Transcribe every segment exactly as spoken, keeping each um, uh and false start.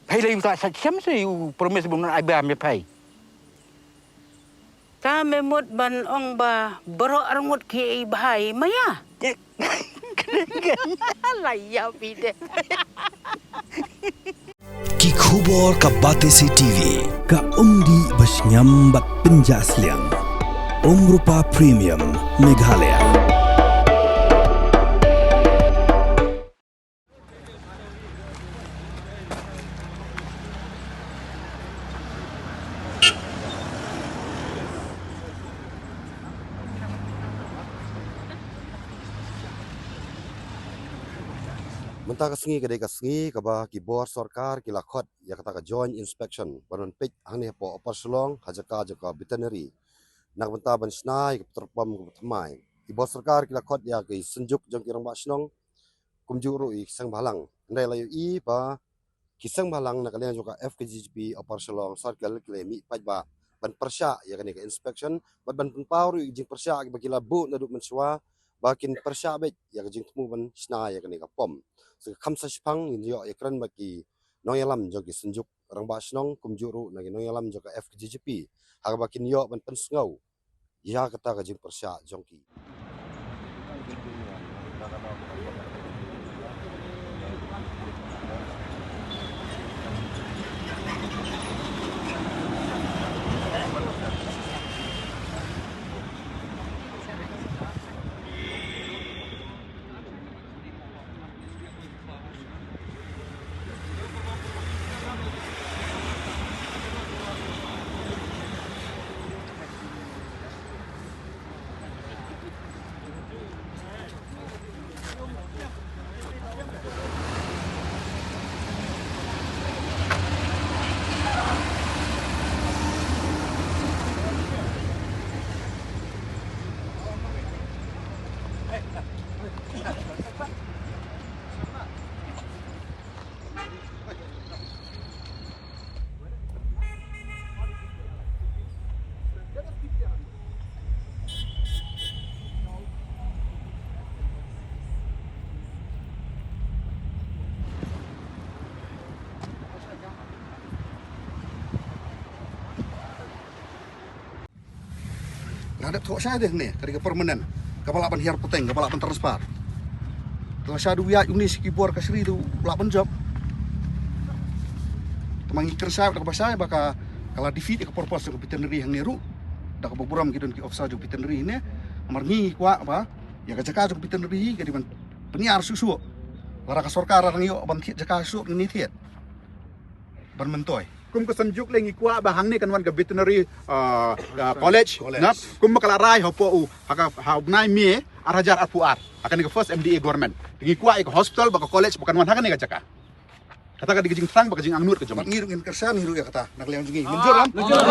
Phai lei u ta sa chem se u promise bun ai ba me phai. Ta me mut ban ong ba baroh arngut ki ei bhai maya. La ïa phi de. Ki khubor ka Batesi TV, ka umdih ba shngiam bad pynjah sliang. Umrupa Premium, Meghalaya. Mynta ka sngi ka dei ka sngi kaba ki bor sorkar ki la khot ïa kata ka joint inspection ban wan peit hangne hapoh Upper Shillong ha jaka jong ka veterinary. Na ka bynta ban shna ïa ka petrol pump kaba thymmai. Ki bor sorkar ki la khot ïa ki synjuk jong ki rangbah shnong kumjuh ruh ïa ki seng bhalang. Hynrei la ïohi ba ki seng bhalang na ka liang jong ka F K J G P Upper Shillong Circle ki la mih paidbah ban pyrshah ïa kane ka inspection bad ban pynpaw ruh ïa ka jingpyrshah kiba ki la buh naduh mynshuwa ba kin pyrshah beit ïa ka jingthmu ban shna ïa kane ka pump. Sa ka kham sa shipang ngin ïoh ïakren bad ki nongïalam jong ki synjuk rangbah shnong kumjuh ruh na ki nongïalam jong ka F K J G P ha kaba kin ïoh ban pynsngew ïa kata ka jingpyrshah jong ki. Nga dep thoh shai deh ne, ka dei ka permanent, kaba lah ban hiar pateng, kaba lah ban transfer. Te lashai da u ïaid une sha ki bor kashari te u lah ban jop. Te ma ngi kren shai da kaba shai ba ka, ka la defeat ïa ka purpose jong ka veterinary hangne ruh. Da kaba burom ki don ki officer jong ka veterinary ne. Namar ngi kwah ba ïa ka jaka jong ka veterinary ka dei ban pynïar shuh shuh. Lada ka sorkar la dang ïoh ban thied jaka shuh ngi thied. Ban myntoi. Kum ka Synjuk lei ngi kwah ba hangne kan wan ka veterinary, ah, ah, college, college. Na, kum ba ka la rai hapoh u, ha ka, ha u bnai May, ar hajar arphew ar. Ha kane ka first M D A government. Ngi kwah ïa ka hospital, ba ka college, ba kan wan ha kane ka jaka. Kata ka dei ka jingthrang, ba ka jingangnud ka jong. Bad ngi ruh ngin kyrshan, ngi ruh ïa kata. Na ka liang jong ngi. Mynjur, ah? Mynjur.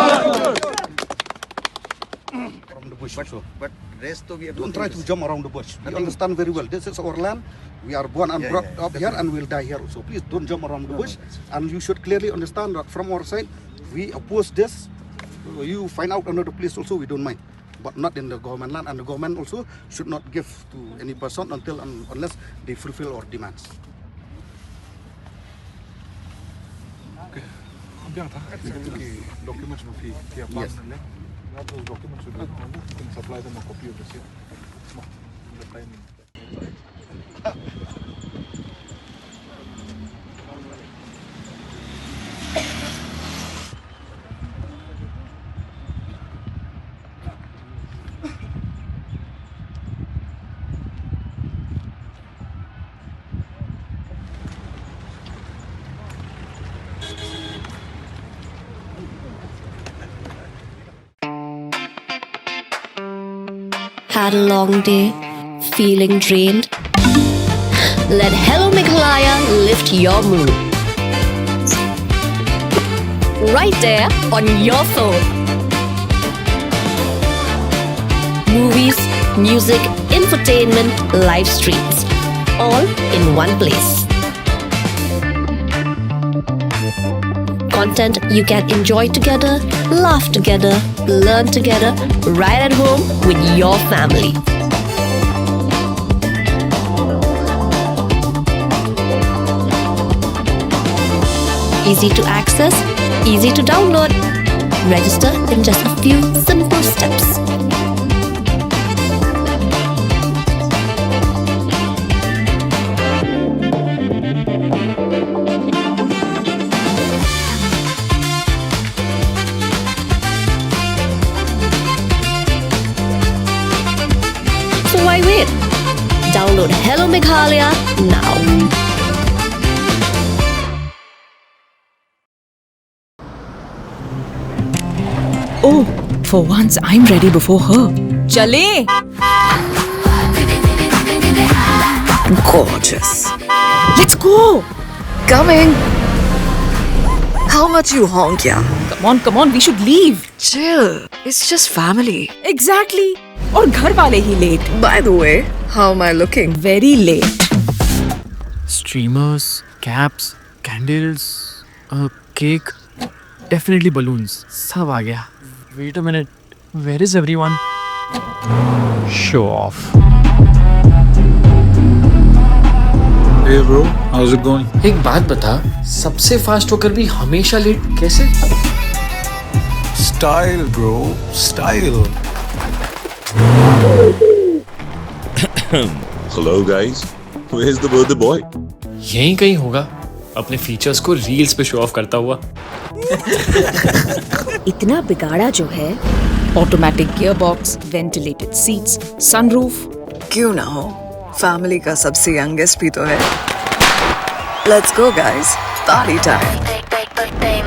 Around the bush also. But rest of you have to understand very well. This is our land. We are born and brought up here and we'll die here also. Please don't jump around the bush. And you should clearly understand that from our side, we oppose this. You find out another place also, we don't mind. But not in the government land. And the government also should not give to any person until and unless they fulfill our demands. Okay. Biang ta. Ki documents ba phi, phi apply na le. Yes. Those documents will be, you can supply them a copy of this, yeah. Ma, the time. Had a long day? Feeling drained? Let Hello Meghalaya lift your mood. Right there on your phone. Movies, music, infotainment, live streams, all in one place. Content you can enjoy together, laugh together, learn together, right at home with your family. Easy to access, easy to download. Register in just a few simple steps. So why wait? Download Hello Meghalaya now. Oh, for once I'm ready before her. चले। Gorgeous. Let's go. Coming. How much you honk, yeah? Come on, come on, we should leave. Chill. It's just family. Exactly. और घर वाले ही late. By the way, how am I looking? Very late. Streamers, caps, candles, a cake, definitely balloons. सब आ गया. Wait a minute. Where is everyone? Show off. Hey bro, how's it going? एक बात बता, सबसे फास्ट होकर भी हमेशा लेट कैसे? Style, bro, style. Hello guys, where's the birthday boy? यहीं कहीं होगा, अपने फीचर्स को रील्स पे शो ऑफ करता हुआ. इतना बिगाड़ा जो है. Automatic gearbox, ventilated seats, sunroof. क्यों ना हो, फैमिली का सबसे यंगेस्ट भी तो है. Let's go guys, party time.